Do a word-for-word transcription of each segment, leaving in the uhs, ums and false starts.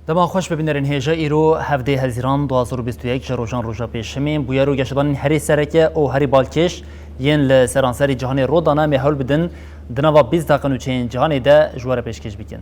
Dema xweş bibînerin hêja îro hevdê Hezîran du hazar û bîst û yek ji rojan roja pêşemê bûyer û geşedanên herî sereke û herî balkêş yên li seranserî cîhanê rû dane em ê hewl bidin di nava bîst deqe nûçeyên cîhanê de ji we re pêşkêş bikin.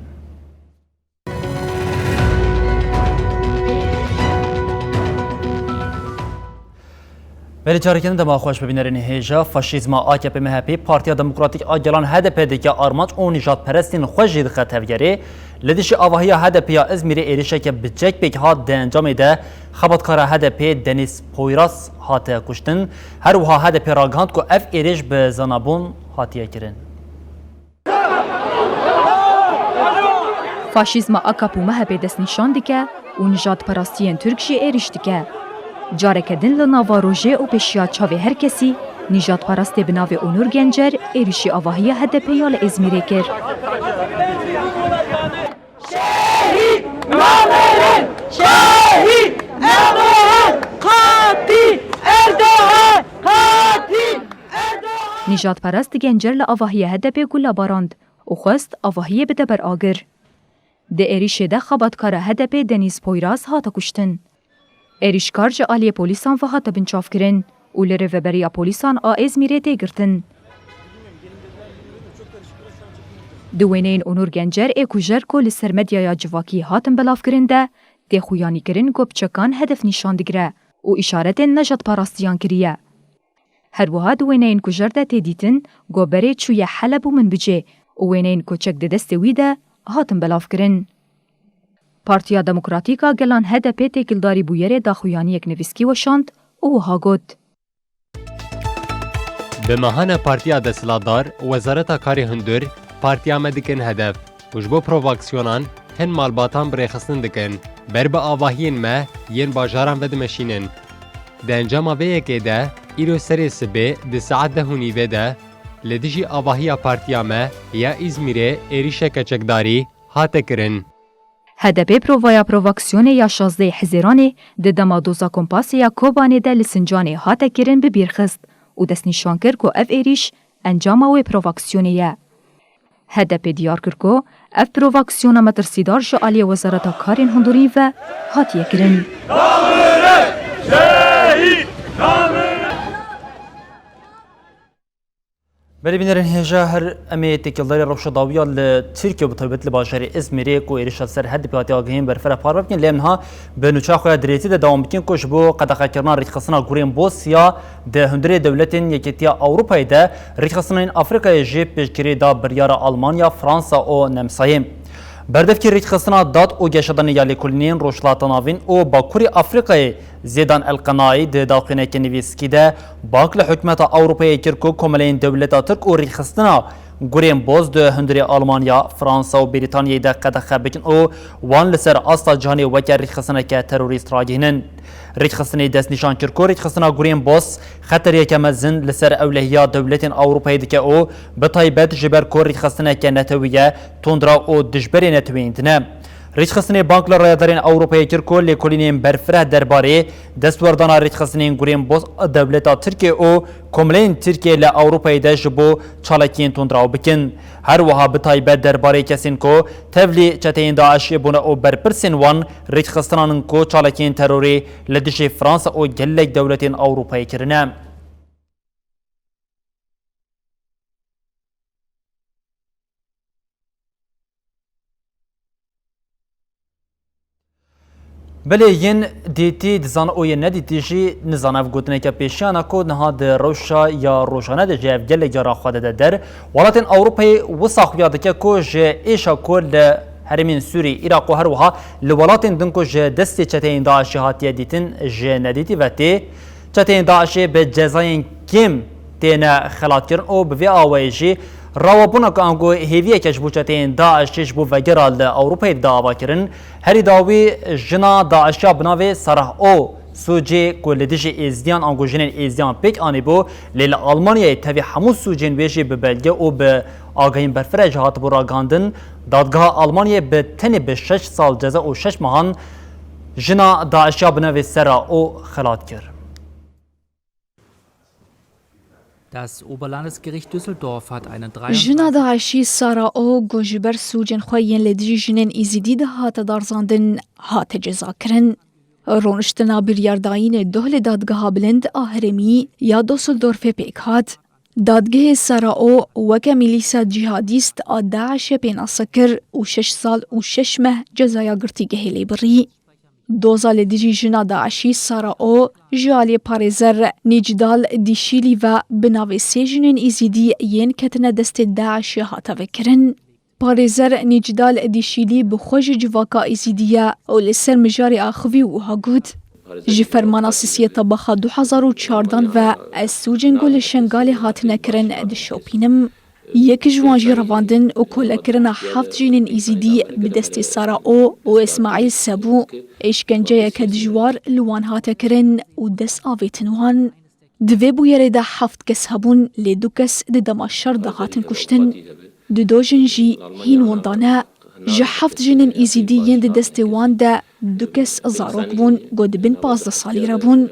Belê careke din dema xweş bibînerên hêja. Faşîzma A K P M H P, Partiya Demokratîk a Gelan H D P dike armanc û nîjadperestên xwe jî dixe tevgerê. Li dijî avahiya H D P ya Îzmîrê êrişeke bi çek pêk hat, di encamê de xebatkara H D P Denîz Poyraz hate kuştin. Her wiha H D P ragihand ku ev êrîş bi zanabûn hatiye kirin. Faşîzma A K P û M H P destnîşan dike û nijadperastiyên Tirk jî êrîş dike. Careke din li nava rojê û pêşiya çavê her kesî, nijadperestê bi navê Onur Gencer êrîşî avahiya H D P ya li Îzmîrê kir. Şehîd namirin! Şehîd namirin! Qatî Erdogan! Qatî Erdogan! Nijadperest Gencer li avahiya H D P gule barand û xwest avahiyê bide ber agir. Di êrîşê de xebatkara H D P Denîz Poyraz hate kuştin. Êrîşkar ji aliyê polîsan ve hate binçavkirin û li rêveberiya polîsan a Êzmîrê tê girtin. Di wêneyên Onur Gencer ê kujer ku li ser medyaya civakî hatin belavkirin de tê xuyanîkirin ku bi çekan hedef nîşan digire û îşaretên nijadparastiyan kiriye. Her wiha di wêneyên kujer de tê dîtin ku berê çûye Heleb û Minbicê û wêneyên ku çek di destê wî de hatin belavkirin. Partiya Demokratîk a Gelan H D P têkildarî bûyerê daxuyaniyek nivîskî weşand û wiha got. Bi mehana Partiya Desthilatdar, Wezareta Karê Hundir, partiya me dikin hedef û ji bo provokasyonên hin malbatan bi rêxistin dikin, ber bi avahiyên me yên bajaran ve dimeşînin. Di encama vê yekê de, îro serê sibê di saet deh û nîvê de, li dijî avahiya partiya me ya Îzmîrê êrîşeke çekdarî hate kirin. H D P provaya provokasyonê ya şazdehê Hizêranê di dema doza kompasê ya Kobanê de li Sincanê hate kirin bi bîr xist û destnîşan kir ku ev êrîş encama wê provokasyonê ye. H D P diyar kir ku ev provokasyona metirsîdar ji aliyê Wezareta Karên Hundirîn ve hatiye kirin. Belê bînerên hêja, her em ê têkildarî rewşa dawiya li Tirkiye û bi taybet li bajarê Îzmîrê ku êrişa ser H D P hatiye agihîn berfireh parve bikin, lê em niha bi nûça xwe ya dirêtî de dewam bikin ku ji bo qedexekirina rêkxistina gurên boz ya di hundirê dewletên Yekîtiya Ewropayê de rêkxistinên Afrîkayê jî piştgirî da biryara Almanya, Fransa û Nemsayê. Berdevkî rêkxistina dad û geşedanê ya lêkolînên Rojhilata Navîn û Bakurê Afrîkayê Zêdan El Qenayî di daxuyaniyeke nivîskî de bang li hikûmeta Ewropayê kir ku komeleyên dewleta Tirk û rêkxistina gurên boz di hundirê Almanya, Fransa û Brîtanyayê de qedexe bikin û wan li ser asta cîhanê weke rêkxistineke terorîst ragihînin. Rêkxistinê destnîşan kir ku rêkxistina gurên boz xeteriyeke mezin li ser ewlehiya dewletên Ewropayê dike û bi taybet ji ber ku rêkxistineke netewî ye, tundra û dijberê neteweyî din e. Rêkxistinê bang li rayedarên Ewropayê kir ku lêkolînên berfireh derbarê destwerdana rêkxistinên gurên boz dewleta Tirkiye û komeleyên Tirkiye li Ewropayê de ji bo çalakiyên tundraw bikin. Her wiha bi taybet derbarê kesên ku tevlî çeteyên DAIŞê bûne û berpirsên wan rêkxistinan in ku çalakiyên terorê li dijî Fransa û gelek dewletên Ewropayê kirine. Belê yên dîtî dizan û yên nedîtî jî nizan. Ev gotineke pêşiyan e ku niha di rewşa ya rojane de jî ev gelek cara xwe dide der. Welatên Ewropayê wisa xuya dike ku ji êşa ku li herêmên Sûrî, Iraq û her wiha li welatên din ku ji destê çeteyên DAIŞê hatiye dîtin ji nedîtî ve tê. Çeteyên DAIŞê bi cezayên kêm têne xelatkirin û bi vê awayê jî Rawabûna ku ango hêviyeke ji bo çeteyên DAIŞê ji bo vegera li Ewropayê dida avakirin, herî dawî jina DAIŞiya bi navê Sarah O, sûcê ku li dijî Êzidiyan ango jinên Êzidiyan pêk anîbû, lê li Almanyayê tevî hemû sûcên wê jî bi belge û bi agahiyên berfireh jî hatibû ragihandin, dadgeha Almanyayê bi tenê bi şeş sal ceza û şeş mehan jina DAIŞiya bi navê Sarah O xelat kir. Das Oberlandesgericht Düsseldorf hat einen Jina DAIŞî Sarah O, ku ji ber sûcên xwe yên li dijî jinên Êzidî de hate darzandin, hate cezakirin. Rûniştina biryardayînê doh li Dadgeha Bilind a Herêmî ya Düsseldorfê pêk hat. Dadgehê Sarah O weke mîlîsa cîhadîst a DAIŞê pênase kir û şeş sal û şeş meh cezaya girtîgehê lê birî. Doza li dijî jina DAIŞî Sarah O ji aliyê parêzer Nîcdal Dîşîlî ve bi navê sê jinên Êzidî yên ketine destê DAIŞê hate vekirin. Parêzer Nîcdal Dîşîlî bi xwe ji civaka Êzidî ye û li ser mijarê axivî û wiha got, Ji fermana sisiyê Tebaxa du hezar û çardan ve ez sûcên ku li Şengalê hatine kirin dişopînim. Yek ji wan jî revandin û kolekirina heft jinên Êzidî bi destê Sarah O û Îsmaîl S bû. Êşkenceyeke dijwar li wan hate kirin û dest avêtin wan. Di vê bûyerê de heft kes hebûn, lê du kes di dema şer de hatin kuştin. Di do jin jî hîn winda ne. Ji heft jinên Êzidî yên di destê wan de du kes zarok bûn, ku di bin pazdeh salî re bûn.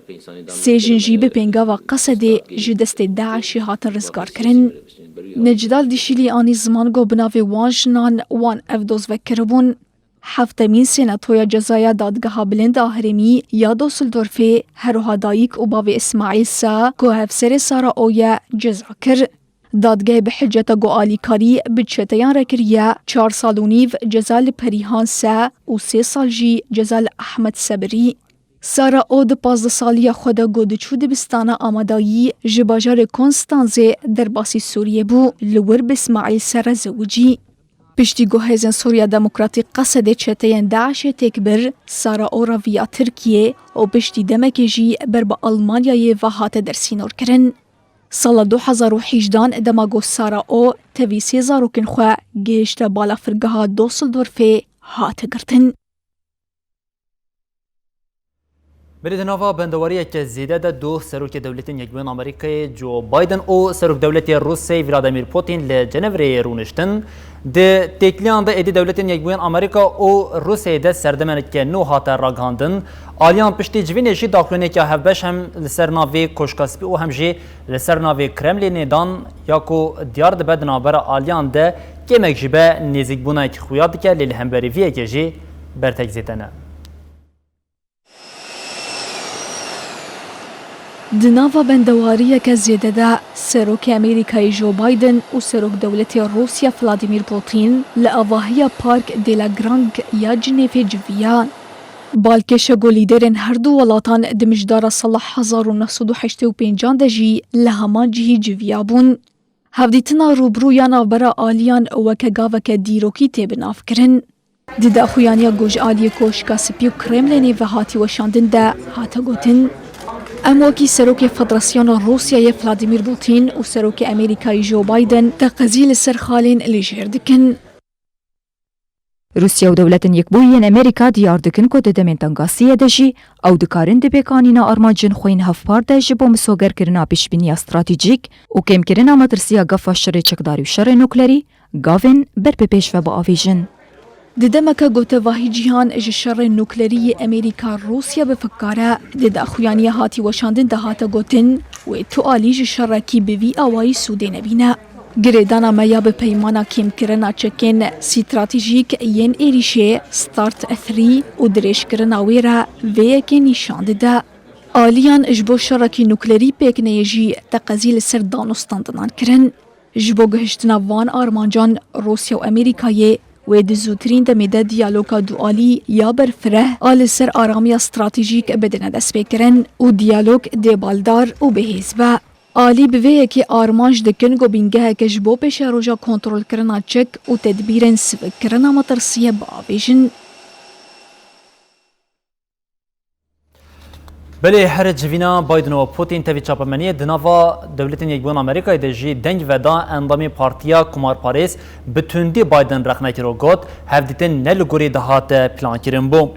Sê jin jî bi pêngava Qesedê ji destê DAIŞê hatin rizgarkirin. Necdal Dîşîlî anî ziman ku bi navê wan jinan wan ev doz vekiribûn. Heftemîn sênatoya cezaya Dadgeha Bilind a Herêmî ya Düsseldorfê her wiha dayik û bavê Îsmaîl Sa, ku hevserê Sarah O ye, ceza kir. Dadgehê bi hiceta ku alîkarî bi çeteyan re kiriye, çar sal û nîv ceza li Perîhan Se û sê sal jî ceza li Ehmed Se birî. Sarah O di pazdeh saliya xwe de ku diçû dibistana amadayî ji bajarê Konstanzê derbasî Sûriyê bû, li wir bi Îsmaîl Se re zewicî. Piştî ku Hêzên Sûriya Demokratîk Qesedê çeteyên DAIŞê têk bir, Sarah O reviya Tirkiyê û piştî demekê jî ber bi Almanyayê ve hate dersînorkirin. Sala du hezar û hejdehan dema ku Sarah O tevî sê zarokên xwe gihişte balafirgeha Düsseldorfê, hate girtin. Berê di nava bendewariyeke zêde de du serokê Dewletên Yekbûyên Amerîkayê Joe Biden û serokdewletê Rûsê Vladimir Putin li Cenevreyê rûniştin. Di têkiliyan de êdî Dewletên Yekbûyên Amerîka û Rûsyayê de serdemeneke nû hate ragihandin. Aliyan piştî civînê jî daxuyaniyeke hevbeş hem li ser navê Koşka Spî û hem jî li ser navê Kremlînê dan, ya ku diyar dibe di navbera aliyan de kêmek jî be nêzîkbûnayek xuya dike, lê li hemberî vî yekê jî bertek zêde ne. Di nava bendewariyeke zêde de, Serokê Amerîkayê Joe Biden û Serokdewletê Rûsya Vladimir Putin li avahiya Park de la Grange ya Cinêvê civiyan. Balkêş e ku lîderên her du welatan di mijdara sala hezar û neh sed û heştê û pêncan de jî li heman cihî civiyabûn. Hevdîtina rûbirû ya navbera aliyan weke gaveke dîrokî tê binavkirin. Di daxuyaniya ku ji aliyê Koşka Spî û Kremlînê ve hatî weşandin de hate gotin, Em wekî Serokê Federasyona Rûsyayê Vladimir Putin û Serokê Amerîkayê Joe Biden teqezî li ser xalên lijêr dikin. Rûsya û Dewletên Yekbûyî yên Amerîka diyar dikin ku di demên tengasiyê de jî ew dikarin di pêkanîna armancên xwe yên hevpar de ji bo misogerkirina pêşbîniya stratejîk û kêmkirina metirsiya gefa şerê çekdarî û şerê nuklerî gavên ber bi pêş ve biavêjin. Di demeke ku tevahî cîhan ji şerê nuklerî yê Amerîka Rûsya bi fikar e, di daxuyaniya hatî weşandin de hate gotin, wê tu alî ji şerekî bi vî awayî sûdê nebîne. Girêdana me ya bi peymana kêmkirina çekên stratejîk yên êrîşê START three û dirêjkirina wê re vê yekê nîşan dide. Aliyan ji bo şerekî nuklerî pêk neyê jî teqezî li ser danûstandinan kirin. Ji bo gihiştina van armancan, Rûsya û Amerîkayê wê di zûtirîn demê de diyaloga dualî ya berfireh a li ser aramiya stratejîk bidine destpêkirin û diyalog dê baldar û bihêz be. Alî bi vê yekê armanc dikin ku bîngeheke ji bo pêşeroja kontrolkirina çek û tedbîrên sivikkirina metirsiyê biavêjin. Belê her civîna Biden û Putin tevî çapemeniyê di nava Dewletên Yekbûn Amerîkayê de jî deng veda endamê partiya komarparêz bi tundî Biden rexne kir û got, hevdîtin ne li gorî dihate plankirin bû.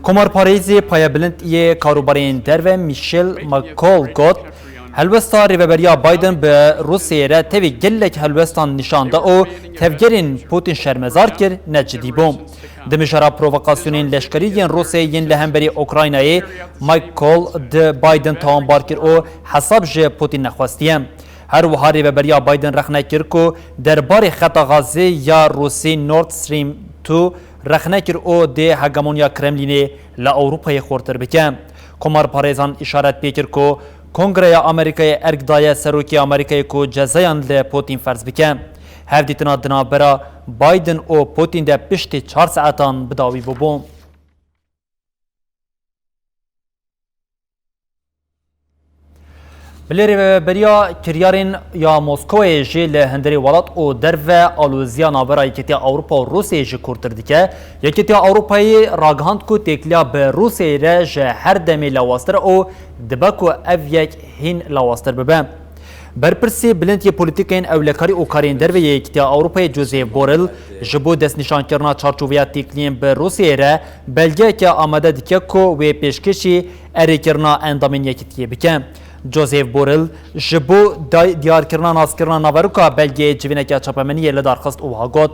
Komarparêzê payebilind yê karûbarên derve Michelle McCaul got, helwesta rêveberiya Biden bi Rûsyayê re tevî gelek helwestan nîşan da û tevgerên Putin şermezar kir, ne cidî bû. Di mijara provokasyonên leşkerî yên Rûsyayê yên li hemberî Ukraynayê, McCaul di Biden tawanbar kir û hesab ji Putin nexwestiye. Her wiha rêveberiya Biden rexne kir ku derbarê xeta gazê ya Rûsî Nord Stream two rexne kir û dê hegemonya Kremlînê li Ewropayê xurtir bike. Komarparêzan îşaret pê kir ku Kongreya Amerîkayê erk daye Serokê Amerîkayê ku cezayan li Putin ferz bike. Hevdîtina di navbera Biden û Putin de piştî çar saetan bi dawî bûbû. Bilê rêveberiya kiryarên ya Moskowayê jî li hundirê welat û derve aloziya navbera Yekîtiya Ewropa û Rûsyayê jî kûrtir dike. Yekîtiya Ewropayê ragihand ku têkiliya bi Rûsyayê re ji her demê lawaztir e û dibe ku ev yek hîn lawaztir bibe. Berpirsê bilind yê polîtîkayên ewlekarî û karên derve yê Yekîtiya Ewropayê Josep Borrell ji bo destnîşankirina çarçoveya têkiliyên bi Rûsyayê re belgeyeke amade dike ku wê pêşkêşî erêkirina endamên Yekîtiyê bike. Josep Borrell ji bo day-, diyarkirina naskirina naveroka belgeyê civîneke çapemeniyê li dar xist û wiha got,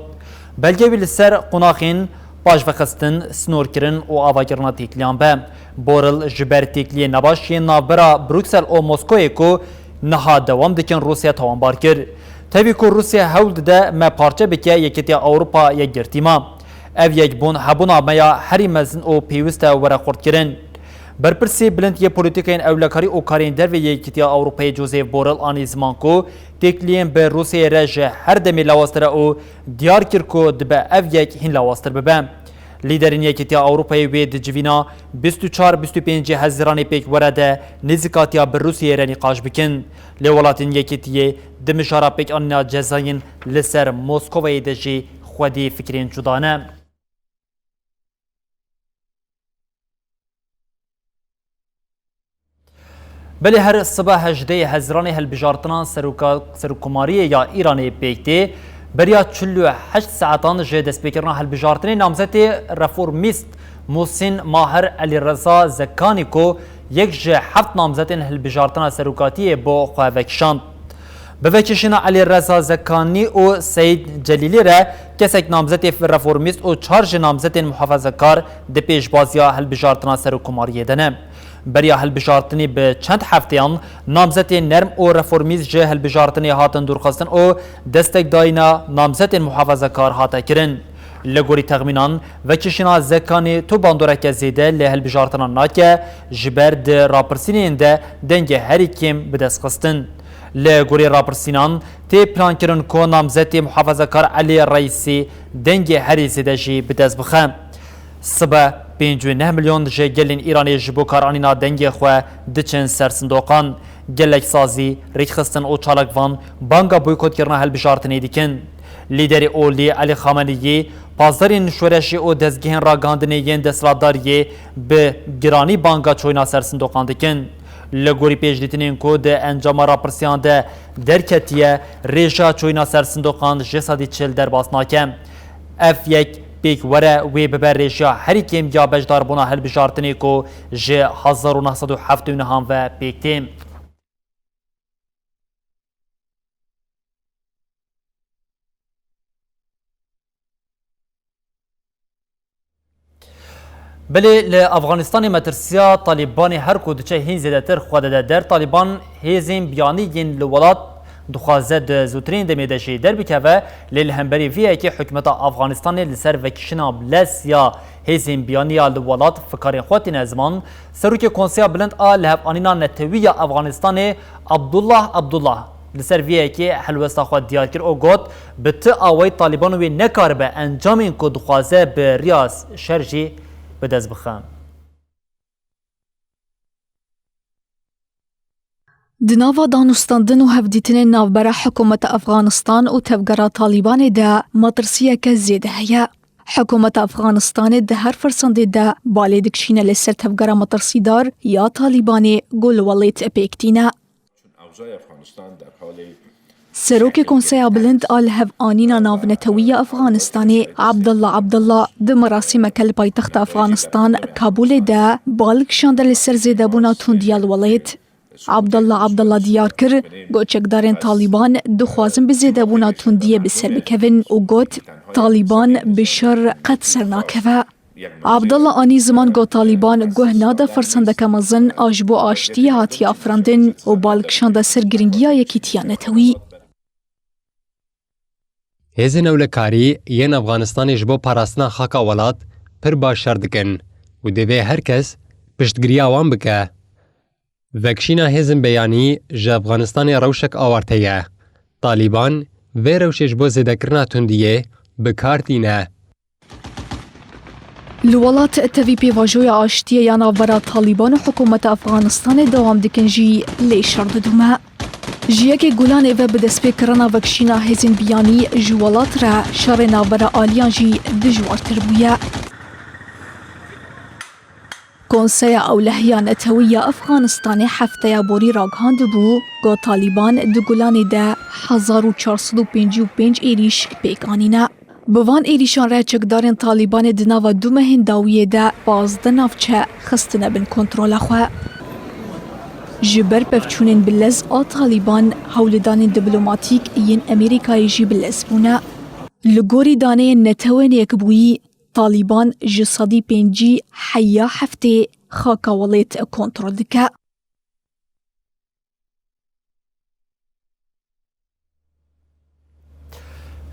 belgeyê wî li ser qonaxên paşvexistin, sînorkirin û avakirina têkiliyan be. Borrell ji ber têkiliyên nebaş yên navbera Bruksel û Moskoyê ku niha dewam dikin Rûsya tawanbar kir. Tevî ku Rûsya hewl dide me parçe bike Yekîtiya Ewropa yekgirtî ma. Ev yekbûn hebûna me ya herî mezin û pêwîst e were xurtkirin. Berpirsê bilind yê polîtîkayên ewlekarî û karên derve yê Yekîtiya Ewropayê Josep Borrell anî ziman ku têkiliyên bi Rûsyayê re ji her demê lawaztir e û diyar kir ku dibe ev yek hîn lawaztir bibe. Lîderên Yekîtiya Ewropayê wê di civîna bîst û çar bîst û pêncê Hezîranê pêk were de nêzîkatiya bi Rûsyayê re nîqaş bikin. Lê welatên Yekîtiyê di mijara pêkanîna cezayên li ser Moskovayê de jî xwedî fikrên cuda ne. Belê her sibe hejdehê Hezîranê hilbijartina seroka-, serokkomariyê ya Îranê pêk tê. Beriya çil û heşt saetan ji destpêkirina hilbijartinê namzetê reformîst Muhsin Mahir Elîreza Zekanî ku yek ji heft namzetên hilbijartina serokatiyê bo xwe vekişand. Bi vekişîna Elî Reza Zekanî û Seyîd Celîlî re kesek namzetê reformîst û çar ji namzetên muhafazekar di pêşbaziya hilbijartina serokkomariyê de ne. Beriya hilbijartinê bi çend hefteyan namzetên nerm û reformîst ji hilbijartinê hatin dûrxistin û destekdayîna namzetên muhafazekar hate kirin. Li gorî texmînan, vekişîna Zekanî tu bandoreke zêde li hilbijartina nake, ji ber di rapirsînên de dengê herî kêm bi dest xistin. Li gorî rapirsînan, tê plankirin ku namzetê muhafazekar Elî Reîsî dengê herî zêde jî bi dest bixe. Sibe pêncî û neh milyon ji gelên Îranê ji bo karanîna dengê xwe diçin ser sindoqan. Gelek sazî, rêkxistin û çalakvan banga boykotkirina hilbijartinê dikin. Lîderê olî Elî Xameneyî pazdehên şoreşê û dezgehên ragihandinê yên desthilatdariyê bi giranî banga çoyna ser sindoqan dikin. Li gorî pêşdîtinên ku di encama rapirsiyan de derketiye, rêja çoyna ser sindoqan ji sedî çil derbas nake. Ev yek pêk were wê bibe rêjeya herî kêm ya beşdarbûna hilbijartinê ku ji hezar û neh sed û heftê û neh ve pêk tê. Belê li Afganistanê metirsiya Talîbanê her ku diçe hîn zêdetir xwe dide der. Talîban hêzên biyanî yên li welat dixwaze di zûtirîn demê de jî derbikeve, lê li hemberî vê yekê hikûmeta Afganistanê li ser vekişîna lez ya hêzên biyanî ya li welat fikarên xwe tîne ziman. Serokê Konseya Bilind a Lihevanîna Netewî ya Afganistanê Abdullah Abdullah li ser vê yekê helwesta xwe diyar kir û got, bi ti awayî Talîban wê nekaribe encamên ku dixwaze bi riya şer jî bi dest bixe. Di nava danûstandin û hevdîtinên navbera hikûmeta Afganistan û tevgera Talîbanê de metirsiyeke zêde heye. Hikûmeta Efxanistanê di her firsendê de balê dikişîne li ser tevgera metirsîdar ya Talîbanê ku li welêt pêk tîne. Serokê Konseya Bilind a Lihevanîna Navnetewî ya Efxanistanê Abdullah Abdullah di merasîmeke li paytexta Efxanistan Kabûlê de bal kişande li ser zêdebûna tundiya li welêt. Abdullah Abdullah diyar kir, ku çekdarên Talîban dixwazin bi zêdebûna tundiyê bi ser bikevin û got, Talîban bi şer qet ser nakeve. Abdullah anî ziman, got, Talîban guh nade firsendeke mezin a ji bo aştiyê hatiye afirandin û bal kişande ser girîngiya yekîtiya netewî. Hêzên ewlekarî yên Efxanistanê ji bo parastina xaka welat pir baş şer dikin û divê her kes piştgiriya wan bike. Vekişîna hêzên beyanî ji Efxanistanê rewşek awarte ye. Talîban vê rewşê ji bo zêdekirina tundiyê bi kar tîne. Li welat tevî pêvajoya aştiyê ya navbera Talîban û hikûmeta Efxanistanê dewam dikin jî lê şer didome. Ji yekê Gulanê ve bi destpêkirina vekişîna hêzên biyanî ji welat re şerê navbera aliyan jî dijwartir bûye. Konseya Ewlehiya Netewî ya Efxanistanê hefteya borî ragihandibû, ku Talîban di Gulanê de hezar û çar sed û pêncî û pênc êrîş pêk anîne. Bi van êrîşan re çekdarên Talîbanê di nava du mehên dawiyê de pazdeh navçe xistine bin kontrola xwe. Ji ber pevçûnên bi lez a Talîban, hewldanên diplomatîk yên Amerîkayê jî bi lez bûne. Li gorî daneyên Netewên Yekbûyî, Talîban ji sedî pêncî heya heftê xaka welêt kontrol dike.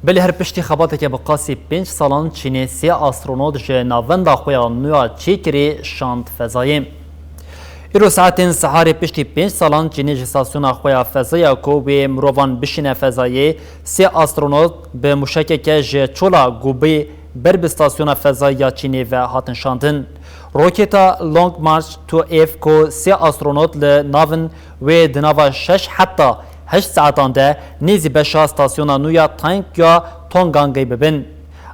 Belê her piştî xebateke bi qasî pênc salan Çînê sê astronot ji navenda xwe ya nû ya çêkirî şand fezayê. Îro saetên siharê piştî pênc salan Çînê ji stasyona xwe ya fezaya ku wê mirovan bişîne fezayê, sê astronot bi muşekeke ji çola Gubê ber bi stasyona fezayî ya Çînê ve hatin şandin. Roketa Long March two F ku sê astronot li nav in wê di nava şeş heta heşt saetan de nêzî beşa stasyona nû ya tank ya Tongangê bibin.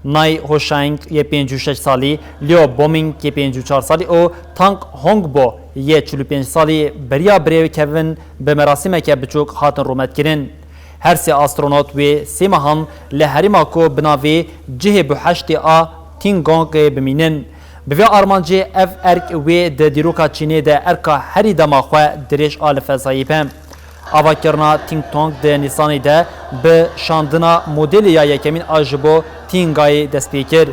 Nai Hoshang yê pêncî û şeş salî, Liu Boming yê pêncî û çar salî û Tang Hongbo yê çil û pênc salî beriya birêvkevin bi merasîmeke biçûk hatin rûmetkirin. Her sê astronot wê sê mehan li herêma ku bi navê cihê buheştê a Tingongê bimînin. Bi vê armancê ev erk wê di dîroka Çînê de erka herî dema xwe dirêj a li fezayê be. Avakirina Tingtong di Nîsanê de bi şandina modelê ya yekemîn a ji bo Tingayê dest pê kir.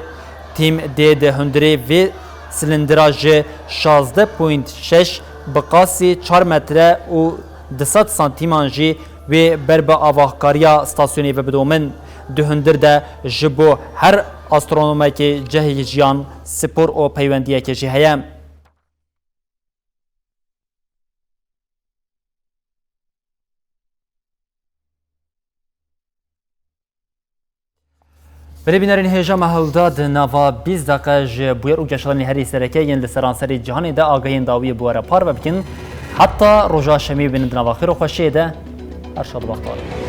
Tîm dê di hundirê vê silindira ji şazdeh point şeş bi qasî çar metre û du sed santîman jî wê ber bi avakariya stasyonê ve bidomin. Di hundir de ji bo her astronomekê cihê jiyan, spor û peywendiyekê jî heye. Belê bînerên hêja me hewlda di nava bîst deqe ji bûyer û geşedanên herî sereke yên li seranserê cîhanê de agahiyên dawiyê bi we re parve bikin. Heta roja şemê bibînin di nava xêr û xweşiyê de. Her şad û bextewar.